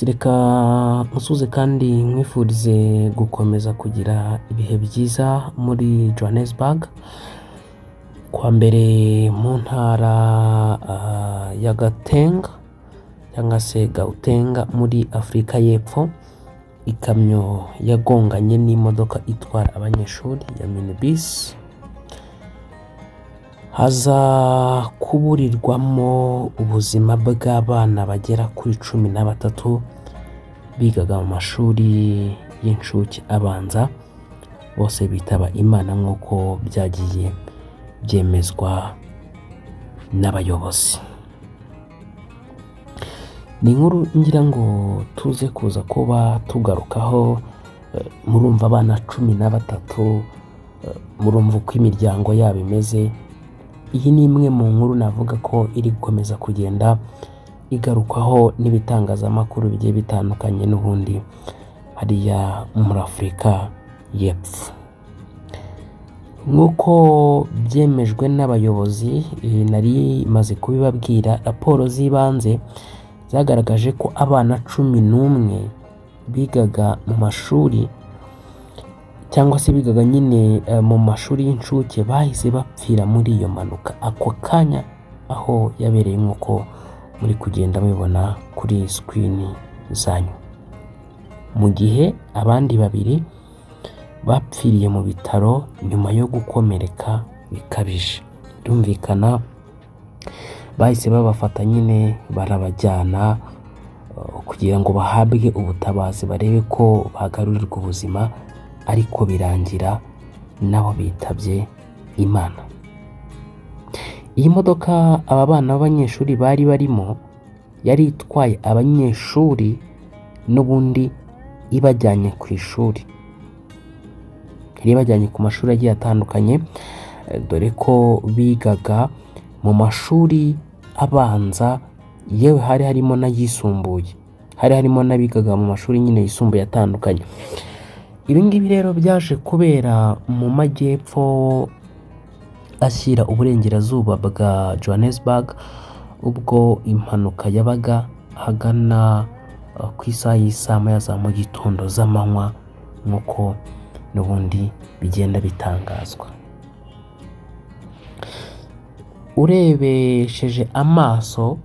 Yes, reka musuze kandi nkwifurize gukomeza kugira ibihe byiza muri Johannesburg. Kuwa mbere mu ntara ya Gauteng cyangwa se Gauteng muri Afurika y'Epfo, ikamyo yagonganye n'imodoka itwara abanyeshuri ya minibus, haza kuburirwamo ubuzima bw'abana bagera kuri 13 bigaga mu mashuri y'incuke abanza, bose bitaba Imana nk'uko byagiye byemezwa n'abayobozi. Ni inkuru ngira ngo tuze kuza kuba tugarukaho, murumva abana 13, murumva uko imiryango yabo imeze. Iyi ni imwe mu nkuru navuga ko iri gukomeza kugenda igarukwaho n'ibitangazamakuru bigiye bitandukanye n'ubundi hariya muri Afurika y'Epfo. Nk'uko byemejwe n'abayobozi, nari maze kubibabwira, raporo z'ibanze zagaragaje ko abana 11 bigaga mu mashuri cyangwa se bigaga nyine mu mashuri y'incuke bahise bapfira muri iyo mpanuka ako kanya aho yabereye, nk'uko muri kugenda mubibona kuri screen zanyu, mu gihe abandi babiri bapfiriye mu bitaro nyuma yo gukomereka bikabije. Birumvikana bahise babafata nyine barabajyana kugira ngo bahabwe ubutabazi, barebe ko bagarurirwa ubuzima, ariko birangira nabo bitabye Imana. Iyi modoka aba bana b'abanyeshuri bari barimo yari itwaye abanyeshuri n'ubundi ibajyanye ku ishuri, yari ibajyanye ku mashuri agiye atandukanye, dore ko bigaga mu mashuri abanza, yewe hari harimo n'ayisumbuye, hari harimo n'abigaga mu mashuri nyine yisumbuye atandukanye. Ibi ngibi rero byaje kubera mu majyepfo ashyira uburengerazuba bwa Johannesburg, ubwo impanuka yabaga ahagana ku isaha y'isaa moya za mu gitondo z'amanywa, nk'uko n'ubundi bigenda bitangazwa. Urebesheje amaso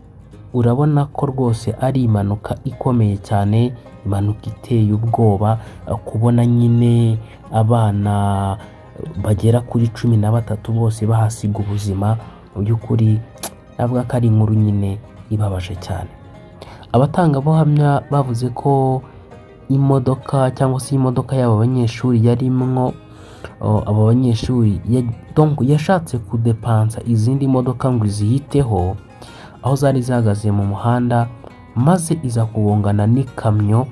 urabona ko rwose ari impanuka ikomeye cyane, impanuka iteye ubwoba, kubona nyine abana bagera kuri 13 bose bahasiga ubuzima, mu by'ukuri navuga ko ari inkuru nyine ibabaje cyane. Abatangabuhamya bavuze ko imodoka cyangwa se imodoka y'aba banyeshuri yarimwo abo banyeshuri yashatse kudepansa izindi modoka ngo izihiteho aho zari zihagaze mu muhanda, maze iza kugongana n'ikamyo,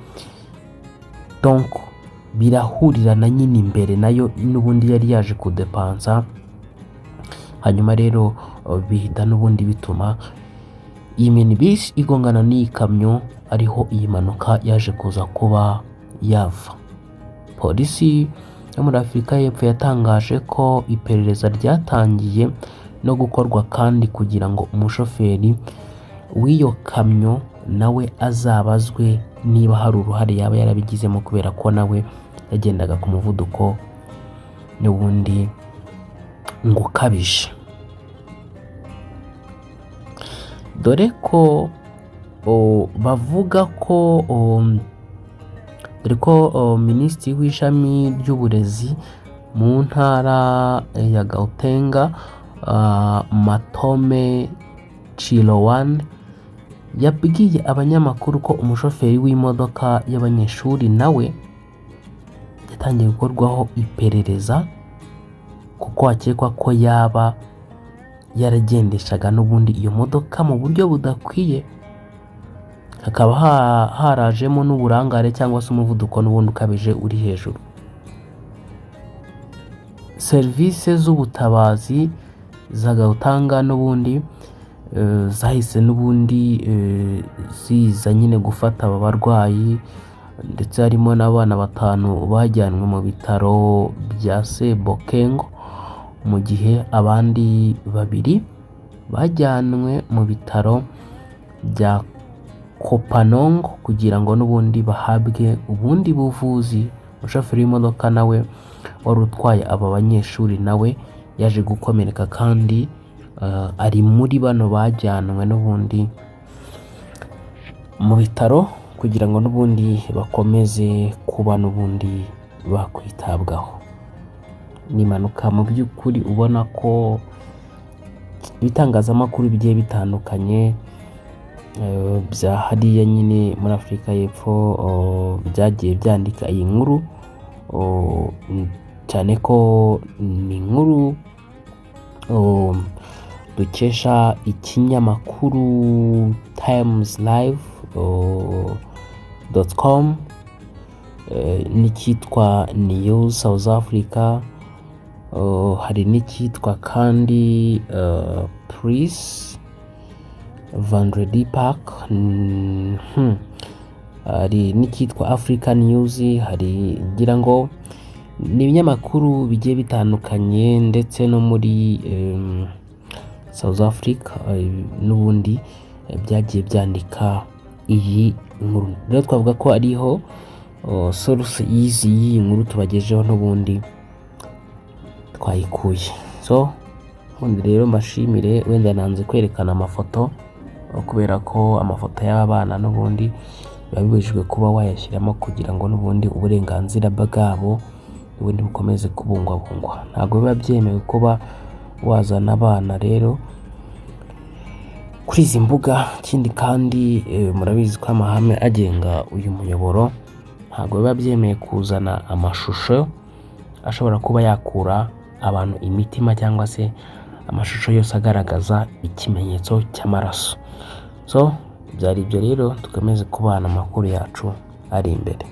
donc birahurirana nyine imbere nayo n'ubundi yari yaje kudepansa, hanyuma rero bihita n'ubundi bituma iyi minibus igongana n'iyi kamyo, ariho iyi mpanuka yaje kuza kuba yava. Polisi yo muri Afurika y'Epfo yatangaje ko iperereza ryatangiye no gukorwa kandi kugira ngo umushoferi w'iyo kamyo nawe azabazwe niba hari uruhare yaba yarabigizemo, kubera ko nawe yagendaga ku muvuduko n'ubundi ngo ukabije. Dore ko bavuga ko, dore ko minisitiri w'ishami ry'uburezi mu ntara ya Gauteng, Matome Chiloane, yabwiye abanyamakuru ko umushoferi w'imodoka y'abanyeshuri nawe yatangiye gukorwaho iperereza, kuko hakekwa ko yaba yaragendeshaga n'ubundi iyo modoka mu buryo budakwiye, hakaba harajemo n'uburangare cyangwa se umuvuduko n'ubundi ukabije uri hejuru. Serivisi z'ubutabazi za Gauteng n'ubundi zahise n'ubundi ziza nyine gufata aba barwayi, ndetse harimo n'abana batanu bajyanwe mu bitaro bya Sebokeng, mu gihe abandi babiri bajyanwe mu bitaro bya Kopanong kugira ngo n'ubundi bahabwe ubundi buvuzi. Umushoferi w'imodoka nawe wari utwaye aba banyeshuri nawe yaje gukomereka, kandi ari muri bano bajyanwe n'ubundi mu bitaro kugira ngo n'ubundi bakomeze kuba n'ubundi bakwitabwaho. Ni impanuka mu by'ukuri ubona ko ibitangazamakuru bigiye bitandukanye bya hariya nyine muri Afurika y'Epfo byagiye byandika iyi nkuru, cyane ko ni inkuru dukesha ikinyamakuru Times Live .com n'icyitwa News South Africa, hari n'icyitwa kandi Press Vanderbijlpark, hari n'icyitwa Africa News, hari ngira ngo ni ibinyamakuru bigiye bitandukanye, ndetse no muri South Africa n'ubundi byagiye byandika iyi nkuru. Rero twavuga ko ariho source y'iyi nkuru tubagejeho n'ubundi twayikuye. So ubundi rero mbashimire, wenda nanze kwerekana amafoto kubera ko amafoto y'aba bana n'ubundi biba bibujijwe kuba wayashyiramo, kugira ngo n'ubundi uburenganzira bwabo n'ubundi bukomeze kubungwabungwa. Ntabwo biba byemewe kuba wazana abana rero kuri izi mbuga. Ikindi kandi, murabizi ko amahame agenga uyu muyoboro, ntabwo biba byemewe kuzana amashusho ashobora kuba yakura abantu imitima, cyangwa se amashusho yose agaragaza ikimenyetso cy'amaraso. So byari ibyo rero, dukomeze kubana amakuru yacu ari imbere.